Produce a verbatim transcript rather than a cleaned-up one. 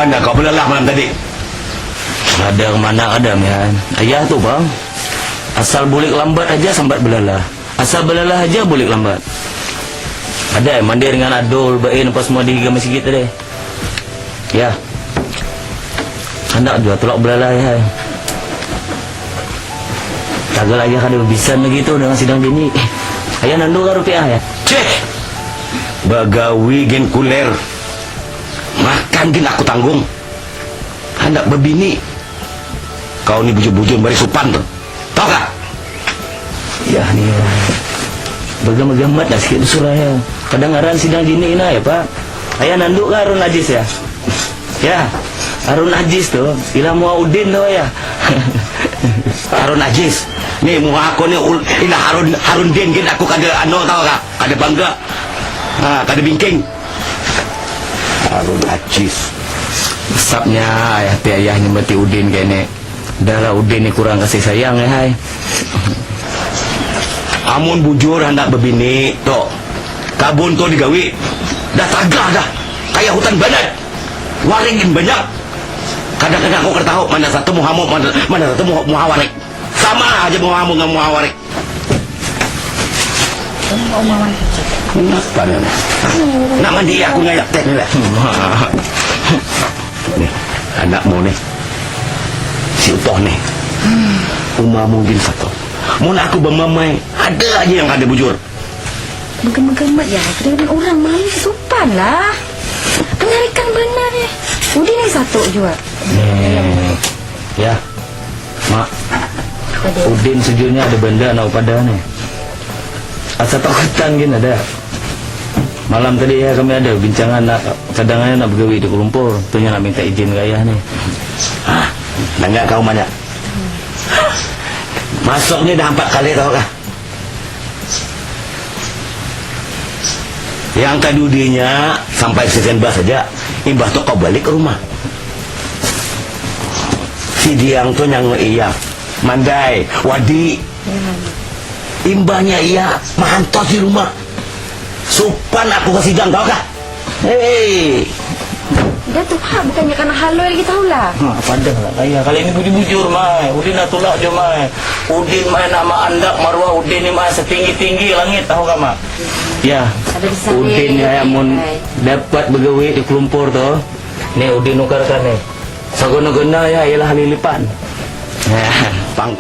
Anda kau belalah malam tadi. Ada kemana ada, Mian? Ayah tuh, Bang. Asal bulik lambat aja sambat belalah. Asal belalah aja bulik lambat. Ada ya, mandi dengan Adul, Bain, pas mau di masjid tadi. Ya. Handak juga tulak belalah ya. Tagal aja kada bisa lagi tuh dengan sidang dini. Ayah nandu ka rupiah ya. Cih. Bagawi gen kuler. Makan gin aku tanggung. Handak bebini. Kau ni bujur-bujur mari supan tuh. Tahu kah? Ya ni ya. Bergama-gamat lah sikit surah ya. Kedengaran sidang dini ina ya, Pak. Ayah nanduk kah Arun Ajis ya? Ya. Arun Ajis tuh, ilah mua Udin tuh ya. Arun Ajis. Nih mua aku nih ul- ilah Harun Harun Din gin aku kada anu tahu kah? Kada bangga. Ha, kada bingking. Harun Ajis. Sapnya ayah ti ayah nyambati Udin kene. Dah lah Udin ni kurang kasih sayang ya hai. Amun bujur handak bebini, tuh. Kabun tuh digawi. Dah tagah dah. Kayak hutan banat. Waring gin banyak. Kadang-kadang aku kada tahu mana satu muhamu, mana, mana satu muha, muha waring. Sama aja muhamu dengan muha waring. Kenapa nih? Nak mandi aku ngayak teh nih lah. Nih, anakmu nih. Si Utoh nih. Uma mungkin satu. Mun aku bamamai, ada aja yang kada bujur. Menggemet-gemet ya, kada dengan orang malu sopan lah. Penarikan benar ya. Udah nih satu juga. Nih, ya. Mak, Udin sejujurnya ada benda nak pada nih. Asa takutan gin ada. Malam tadi ya kami ada bincangan nak cadangannya nak begawi di kelumpur. Tuhnya nak minta izin ke ayah nih. Ah, nanya kau mana? Masuk nih dah empat kali tau kah? Yang tadi udinya sampai sekian belas saja. Imbah tu kau balik ke rumah. Si Diang tu nyangui iya. Mandai, wadi. Imbahnya iya mahantos di rumah. Supan aku ke sidang, tahu kah? Hei. Dah tuh ha, bukannya kana haloi lagi tahu lah. Ha, padah lah kaya kali ini budi bujur mai. Udin nak tulak jo mai. Udin mai nak maandak maruah Udin ni mai setinggi tinggi langit tahu kah mak? Ya. Udin kaya mun dapat begawi di kelumpur tuh. Nih Udin nukarkan nih. Sagona-gona ya ialah halilipan. Pang.